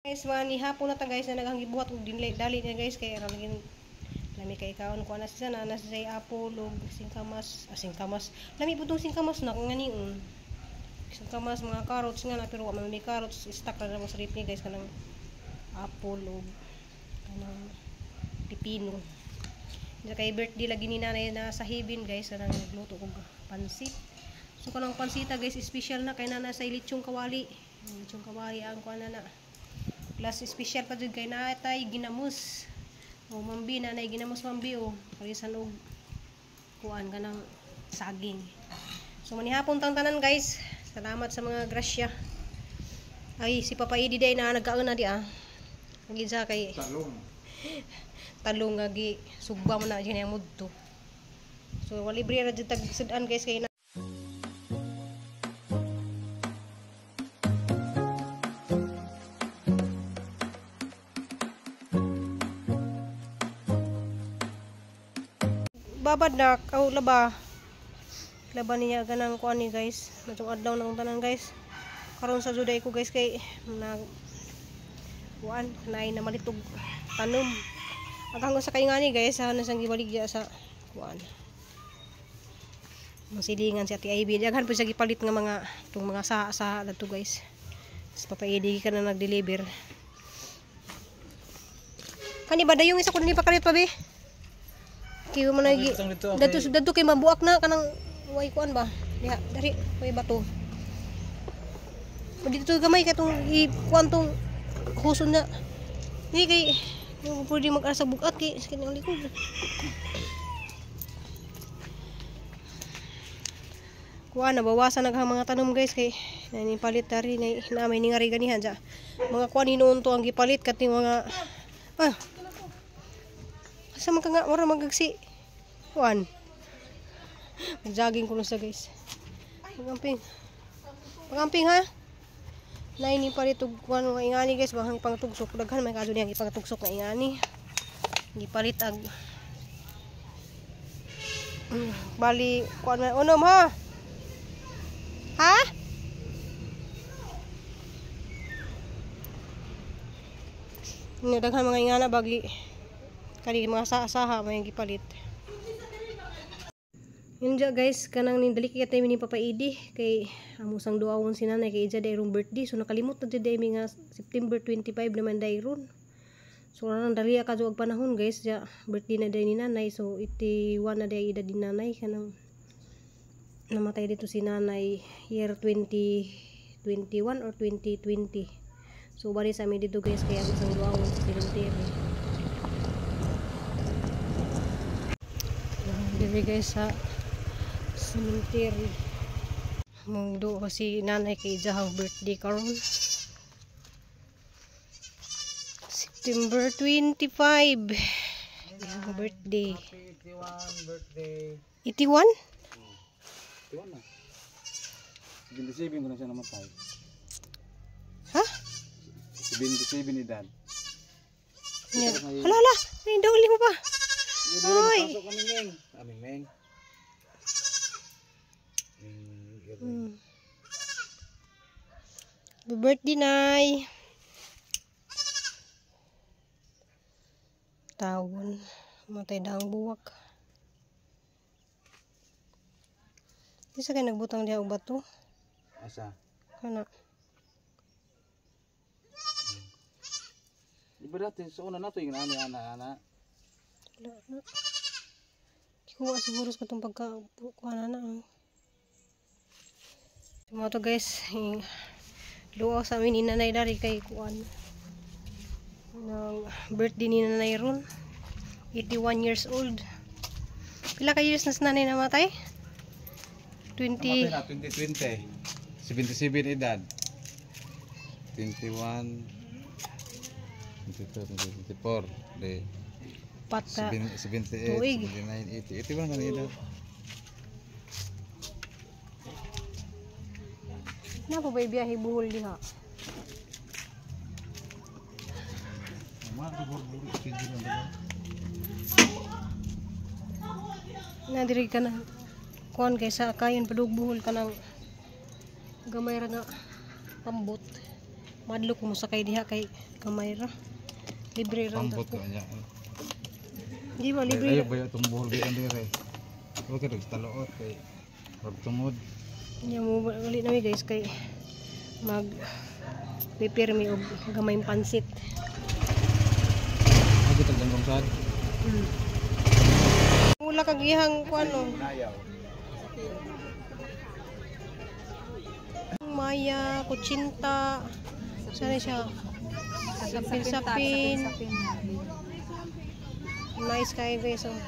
Guys, mga ni hapon na ta guys na naghang gibuhat og dinlay dali niya guys kay aron lagi lami kay kaon ko ana siya na siya apple og singkamas, singkamas. Lami pud tong singkamas na kung ngani singkamas, mga carrots nga na, pero wa man may carrots, stock ra na mo sa ref ni guys kanang apple og kanang pipino. Diya kay birthday lagi ni nanay na sa heaven guys, kanang nagluto og pansit. So kanang pansita guys, special na kay nana sa lechong kawali. Lechong kawali ang kuan na na. Plus special pa jud kay natay ginamos. O mambi na nay ginamos mambi o parisan og kuan kanang saging. So manihapon tang tanan guys. Salamat sa mga grasya. Ay si Papa Edi day na nagkaon na di ah. Ang kay Talong. Talong nga gi sugba man na diyan ang mudto. So wali libre ra jud tag sud-an guys kay babad na aw laba. Laba niya ganang kuan ni guys. Matong adlaw na akong tanan guys. Karon sa juday ko guys kay na kuan naay na malitog tanom. Aghang sa kay ngani guys, ana sang gibaligya sa kuan. Masilingan si Ate Ivy. Daghan po siya gipalit nga mga itong mga sa dato guys. Sa Papa Edi ka na nag-deliver. Kani ba dayong isa ko ni pakalit pa be? Kiyo man lagi. Dato dato kay mabuak na kanang way kuan ba? Diha dari way bato. Dito gamay kay tong i kuan tong huson na. Ni kay pwede mag-asa bugat kay sakit ng likod. Kuan nabawasan naghang mga tanom guys kay nanipalit dari na may ningari ganihan ja. Mga kuan hinuon to ang gipalit kating mga ah. Asa man ka nga ora magagsi kuan. Mag-jogging ko na sa guys. Pagamping. Pagamping ha. Naini palit og kuan mga ingani guys, bahang pangtugsok daghan may kadto niyang ipangtugsok na ingani. Gipalit ag bali kuan man unom ha. Ha? Ini daghan mga ingana bagi kani mga saha may gipalit. Yun dya guys, kanang nindali kay tayo ni Papa Edi kay amusang duawon si nanay kay ija dayron birthday. So nakalimot na jud mi nga September 25 naman dayron. So nang dali ka og panahon guys, ja birthday na day ni nanay. So 81 na day edad ni nanay kanang namatay dito si nanay year 2021 or 2020. So bali sa amin dito guys kay amusang duawon sa cemetery. Diri guys sa cemetery. Mungdo kasi nanay kay ijahang birthday karon. September 25. Iyang birthday. Happy 81 birthday. 81? 81 na. 77 ko na siya namatay. Ha? 77 edad. Nya. Hala hala, ay dawli mo pa. Oy. Pasok kami meng. Aming meng. Happy birthday, Nay. Tawon. Matay daang buwak. Di sa kayo nagbutang diha og bato? Asa? Kana. Di ba dati sa una nato yung ani ana ana. Wala na. Kuha siguro sa katong pagka kuha na na. Mga to guys, luaw sa amin ni nanay dari kay kuan. Ng birthday ni nanay ron. 81 years old. Pila ka years na si nanay namatay? 20. Namatay na 2020. 77 edad. 21 22, 24, de Pata. 78, Tuig. 79, 80. 81 ka na edad. Na po ba ibiyahe buhol diha? Na diri ka na kuan kay sa kayon padug buhol ka ng gamay ra nga pambot. Madlo ko mosakay diha kay kamay ra. Libre ra. Pambot ka niya. Di ba libre? Ayo bayo tumbol di ang dire. Huwag ka nagtaluot kay rag tungod. Nya mo uli nami guys kay mag prepare mi og gamayng pansit. Ako tagdang sad. Wala kag ihang kuan no. Maya, kutsinta. Sana siya? Sapin-sapin. Nice kayo guys. Oh.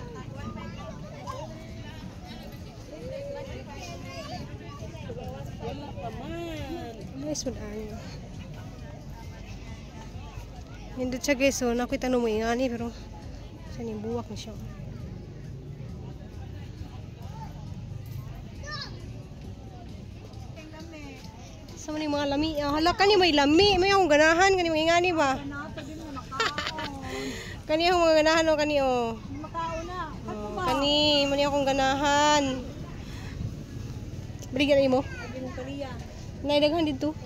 Nice one ani. Nindot siya guys. So, nakita no mo ingani pero sa ni buwak ni siya. Sa man mga lami. Ah, hala kani may lami. May akong ganahan kani mga ingani ba? Kani akong mga ganahan o kani o. Oh, kani man akong ganahan. Baligya na imo. Naidaghan dito.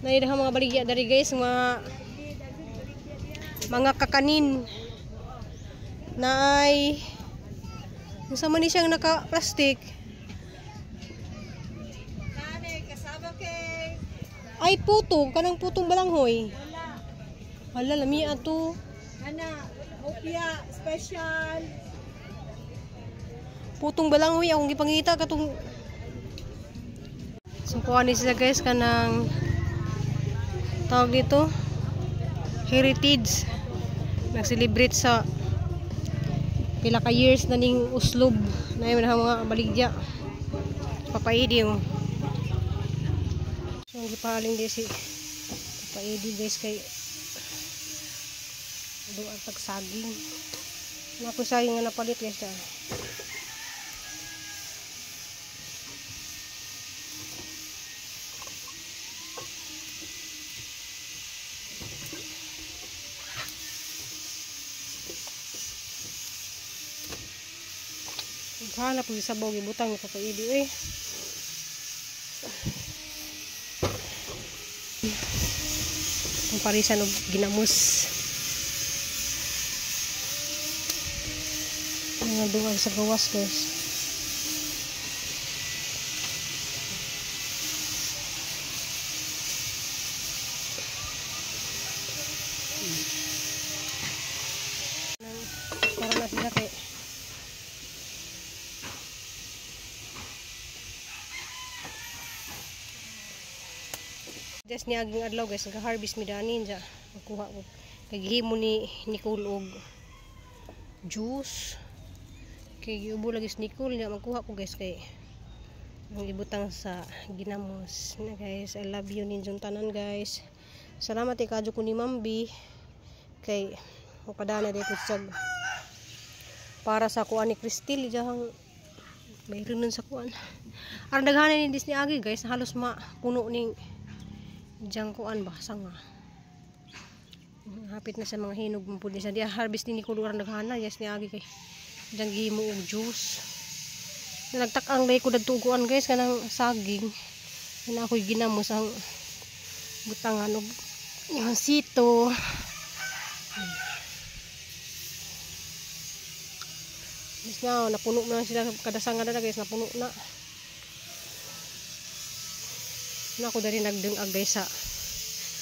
Naidaghan mga baligya dari guys, mga kakanin. Naay unsa man ni siyang naka-plastic. Ay puto, kanang putong balanghoy. Wala. Hala, lami ato. Ana, opia special. Putong balanghoy akong gipangita katong. So kuha ni sila guys kanang tawag dito heritage. Nag-celebrate sa pila ka years na ning uslob na yun mga baligya. Papa Edi oh. So ang gipahaling di si Papa Edi guys kay doon tag saging. Naku saging nga napalit guys ta. Hanap po sa sabaw gibutang ni Papa Edi eh. Ang parisan og ginamos. Mga duwag sa gawas guys. Para na sila kay Just ni aging adlaw guys, nag-harvest mi dani dya. Magkuha ko kay gihimo ni Nicole og juice. Kay giubo lagi si Nicole nya magkuha ko guys kay ang ibutang sa ginamos. Na guys, I love you ninyong tanan guys. Salamat kay kadyo ko ni Mambi kay makadana dito sa para sa kuan ni Cristel diyang mayroon nun sa kuan. Aron daghanan ni Disney agi guys, halos mapuno ning diyang kuan ba sanga. Hapit na sa mga hinog mo pud ni sa diya harvest ni Nicole aron daghana yes ni agi kay diyang gihimo og juice. Nagtak-ang lay ko dadto kuan guys kanang saging. Na ako'y ginamos ang butangan og sito. Guys na, napuno na sila kada sanga na guys, napuno na. Na ako dali nagdungag guys sa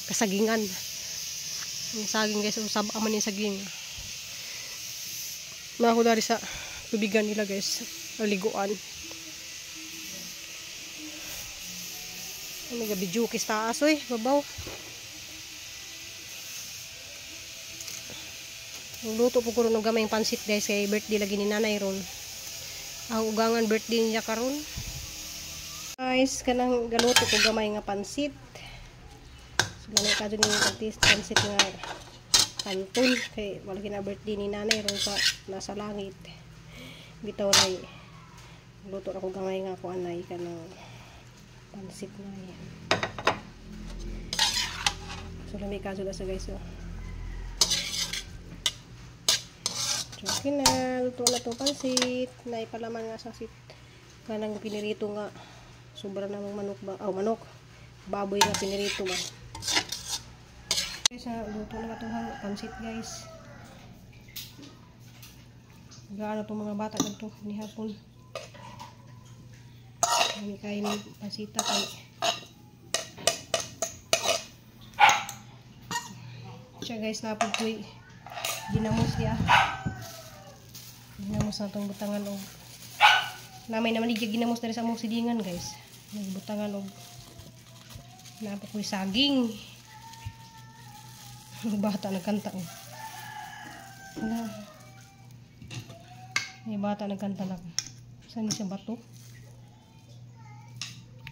kasagingan. Ang saging guys, usab man yung saging. Na ako dali sa tubigan nila guys, liguan. May gabi jukis taas oy, babaw. Luto po ko ron og gamay pansit guys kay birthday lagi ni nanay ron. Ang ugangan birthday niya karon. Guys, kanang galuto ko gamay nga pansit. So gamay kadto ni artist pansit nga kanton kay wala kina birthday ni nanay ron sa nasa langit. Bitaw nay luto ra ko gamay nga kuan nay kanang pansit nay. So lami kadto na sa guys. So. Okay na, luto na to pansit. Naipalaman nga sa sit kanang pinirito nga sobra namang manok ba? Oh, manok. Baboy nga pinirito ba. Guys, luto na katong pansit guys. Gaano itong mga bata dito ni hapon. Kami kain ng pansita kay siya guys, napagpuy ginamos niya. Ginamos na itong butangan og namay naman ligya ginamos na rin sa among silingan guys. Nagbutangan og napagpuy saging. Bata nagkanta oh. Wala. May bata nagkanta lang. Saan siya bato?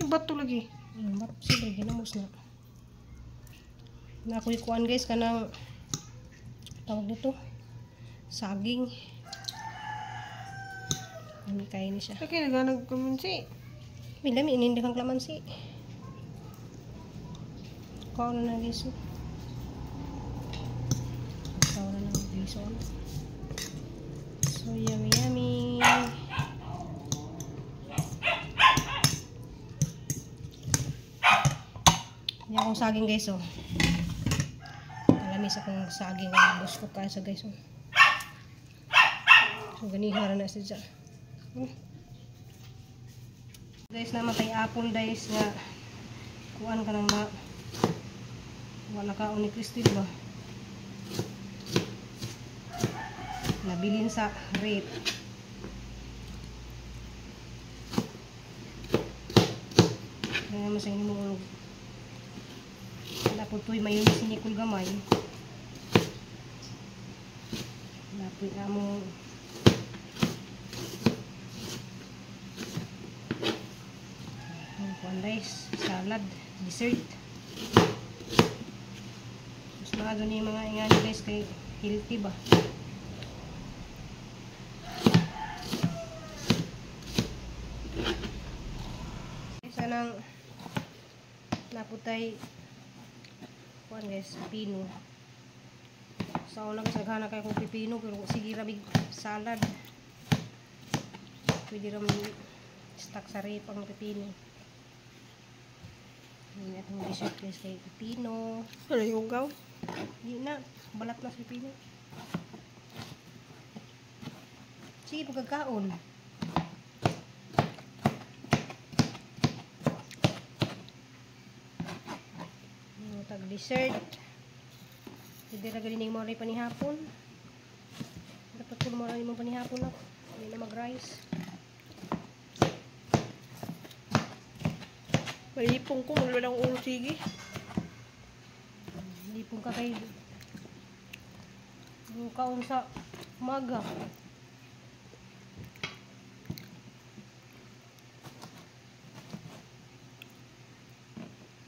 Bato lagi. Bato siyempre ginamos na. Nakuy kuan guys kanang tawag nito saging. Hindi kaya ni siya. Okay, naganag kamansi. May lami inindig ang kalamansi. Kaon na guys. Kaon na ng guys. So yummy yummy. Hindi akong saging guys oh. Kalamis akong saging ang gusto ka sa guys oh. So ganihara na siya. Guys, namatay apple guys nga kuan ka nang ma wala ka ni Christy ba? Nabilin sa rate. Kaya naman sa inyo mong ulog. Dapat to'y mayroon si Nicole gamay. Dapat na mo kuan guys, salad, dessert. Mas mga doon yung mga ingani guys kay healthy ba. Sanang naputay kuan guys, pipino. Sa una guys, naghana kayo kong pipino pero sige ra big salad. Pwede ra man stock sa rep ang pipino. Hindi atong dessert guys kay pipino. Ano yung gaw? Hindi na, balat na sa pipino. Sige, pagkakaon. Tag dessert. Hindi ra galing mo rin panihapon. Dapat ko mo rin mo panihapon ako. Hindi na mag-rice. Malipong ko, wala lang ulo sige. Lipong ka kay kaon sa umaga.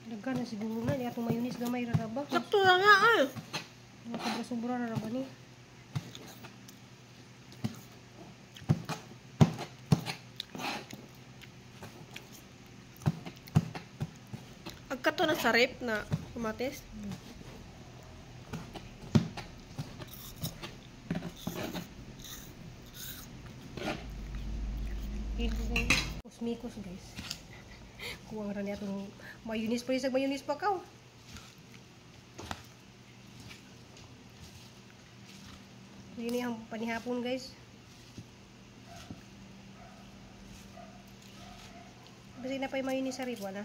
Daghan na siguro na, di atong mayonnaise gamay ra ba? Sakto na nga ah. Sobra-sobra ra ba ni? Agkato na sa rep na kamatis. Mikos guys. Kuwang ra niya atong mayonnaise pa isag mayonnaise pa kaw. Yun ang panihapon guys. Basta na pa yung mayonnaise sa rep, wala.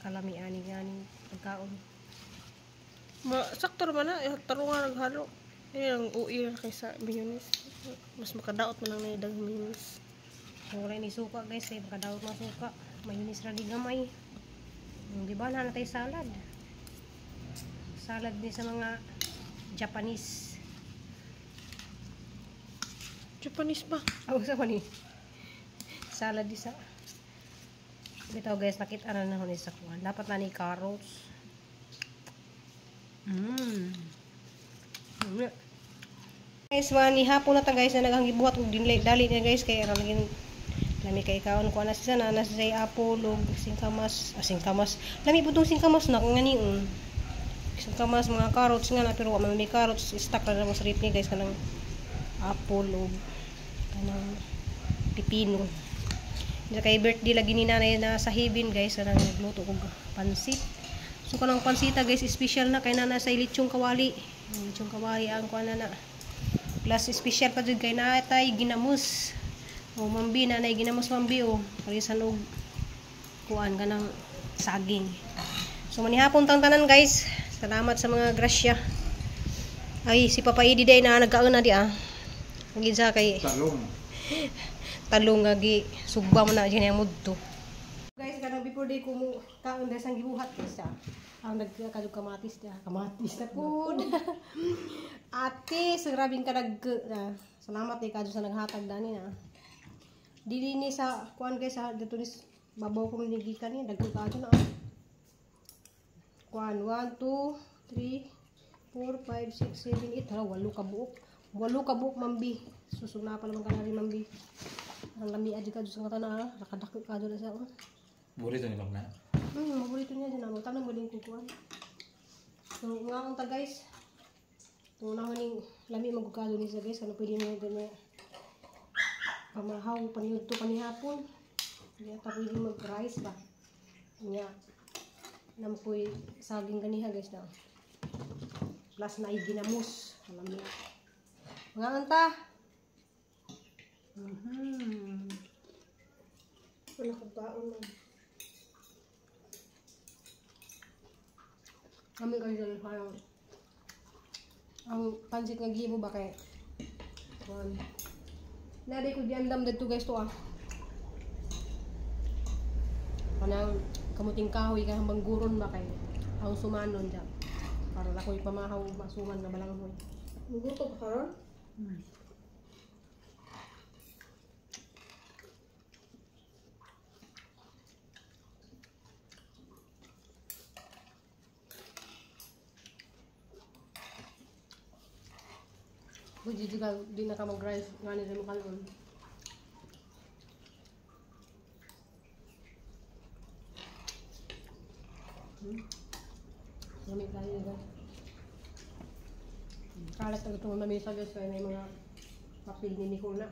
Kalami-ani-ani pagkaon. Sakto naman na, taro nga naghalo. Ayun ang ui ra kaysa mayonnaise. Mas makadaot man ang naidag mayonnaise. So, wala ni suka guys, kay makadaot man suka. Mayonnaise ra di gamay. Di ba na tayo salad? Salad ni sa mga Japanese. Japanese ba? Oh, sa man ni? Salad di sa bitaw guys, nakita na na ni sa kuan. Dapat na ni carrots. Guys, man hapon na ta guys na naghangibuhat og dinlay dali niya guys kay aron lagi lami kay kaon kuan na siya na siya apple og singkamas, singkamas. Lami pud tong singkamas na ngani Singkamas mga carrots nga na pero wa man may carrots, stock ra na sa rep ni guys kanang apple og kanang pipino. Kay birthday lagi ni nanay na sa heaven guys, kanang nagluto og pansit. So kanang pansita guys, special na kay nana sa lechong kawali. Lechong kawali ang kuan na. Plus special pa jud kay natay ginamos. O mambi nanay ginamos mambi o parisan og kuan kanang saging. So manihapon tang tanan guys. Salamat sa mga grasya. Ay si Papa Edi day na nagkaon na di ah. Ang kay Talong. Talong nga gi sugba mo na diyan ang mudto. Guys, kanang before day ko mo kaon dahil sang gibuhat guys ah. Ang nagkadug kamatis da, kamatis na pud. Ate, sa grabing kadag na. Salamat kay kadto sa naghatag dani na. Dili ni sa kuan guys ah, dito ni babaw ko ni gikan ni dagko kadto na. Kuan 1 2 3 4 5 6 7 8, hala 8 ka buok. 8 ka buok mambi. Susugna pa naman kanari mambi. Ang lami adyo kadto sa katana ah, rakadako kadto na siya oh. Burrito ni Ma'am na. Paborito niya din ano. Tanong galing kukuan. So, nga ang ta guys. Ito na ning lami magkukado ni siya guys. Ano pwede niya ganyan. Pamahaw, paniudto panihapon. Hindi ata pwede mag-rice ba. Nya. Nampoy saging ganiha guys na. Plus na ginamos. Lami. Mga anta. Wala kang kaon man. Kami kayo dyan parang ang pansit nga gihimo ba kay one. Nari ko giandam didto guys to ah. Kanang kamuting kahoy kay hambang guron ba kay ang sumanon dyan. Para ako'y pamahaw masuman nga balanghoy. Muguto ka karon? Pwede di ka di na ka mag-rice nga ni mo kanon. Lami kayo guys. Kalat na itong mamisa guys kaya may mga papel ni Nicole na.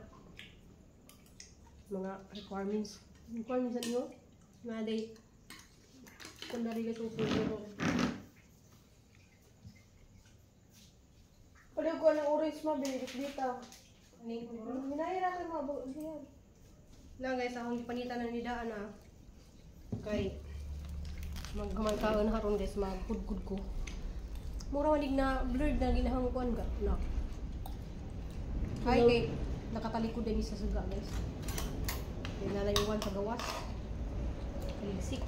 Mga requirements. Requirements sa inyo? Nga day. Kung narigas yung food ko. Pwede ko ng orange ma, binigit dito. Ano yung Hinahira ko yung mga buo. Na guys, akong gipanitan na nidaan ah. Kay magkamay kaon haron guys, magpudgud ko. Mura manig na blurred na ginahang kuan ga. Na. Ay kay nakatalikod din sa suga guys. Kay nalayuan sa gawas. Kaligsik.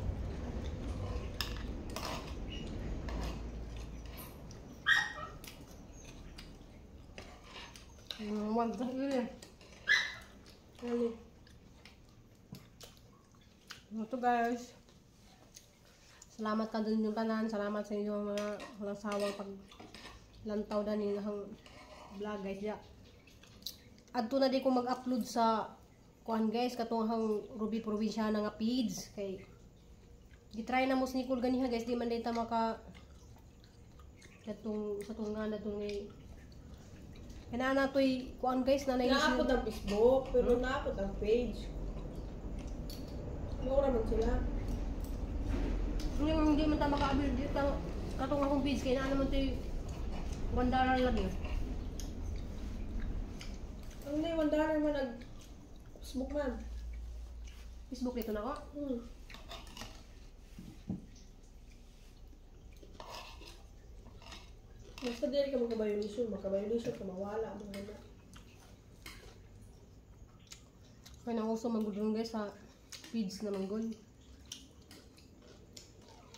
Wag yun. Ano? Ito guys. Salamat ka dun yung tanan. Salamat sa inyong mga walang sawang paglantaw na ninyo ang vlog guys. Ya. Adto na di ko mag-upload sa kuan guys katong hang Ruby Provinciana nga feeds kay gitry na mo si Nicole ganiha guys, di man day ta maka katong sa tong nga na tong ngay kanana toy kuan guys na Naapot ang Facebook, pero naapot ang page. Mura man sila. Yung hindi man ta maka-upload dito katong akong page kay naa naman toy $1 lagi. Ang na $1 man nag Facebook man. Facebook dito na ako. Basta dili ka magka-violation, magka-violation ka mawala mga gana. Kaya nang uso manggod guys sa feeds na manggod.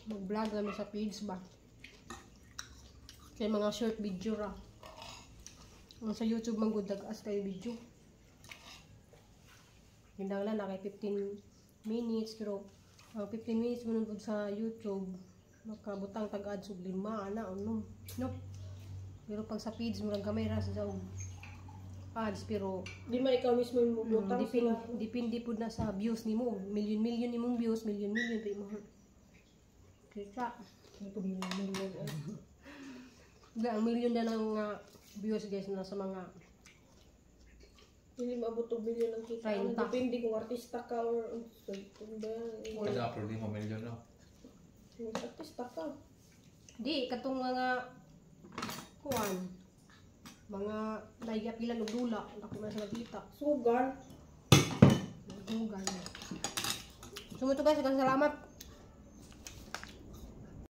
Mag-vlog namin sa feeds ba. Kaya mga short video ra. Ang sa YouTube manggod dag-as kayo video. Hindang lang na kay 15 minutes pero ang 15 minutes mo nung sa YouTube makabutang tag-ads og 5 ana unom no. Pero pag sa feeds murag gamay ra sa og ads pero Di man ikaw mismo yung mubutang sila. Depende pud na sa views nimo, million-million imong views, million-million pa imong kita. Million. Ang million na lang nga views guys na sa mga Dili maabot og bilyon ang kita. Ano, 30. depende kung artista ka or kung ba yan. Kada upload ni mo million, no? Kung artista ka. Di katong mga kuan mga naiyapilan og dula, dako na sa magkita. Sugar. Sugal. So mo to guys, daghang salamat.